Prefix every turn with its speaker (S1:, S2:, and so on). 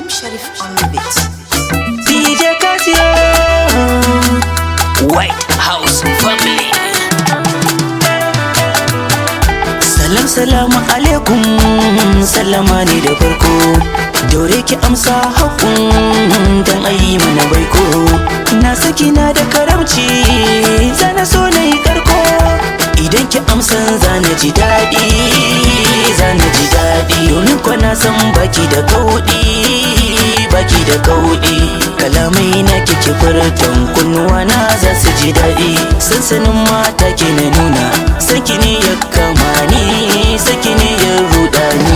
S1: M Sharif on the beat.
S2: DJ Casio, White House Family. Salam salamu alaikum, sallama ne da farko. Daure ki amsa haƙun dan ayi mana baiko. Na saki na da karamci, zana so na yi karko. Idan ki amsan zana ji daɗi, zana ji daɗi. Domin kwa na san baki da kauɗi, baki da kauɗi. Kalamai na kike furtan kunnuwa na za su ji daɗi. Sansanin mata ke na nuna, saki ne ya kama ni, saki ne ya ruɗa ni.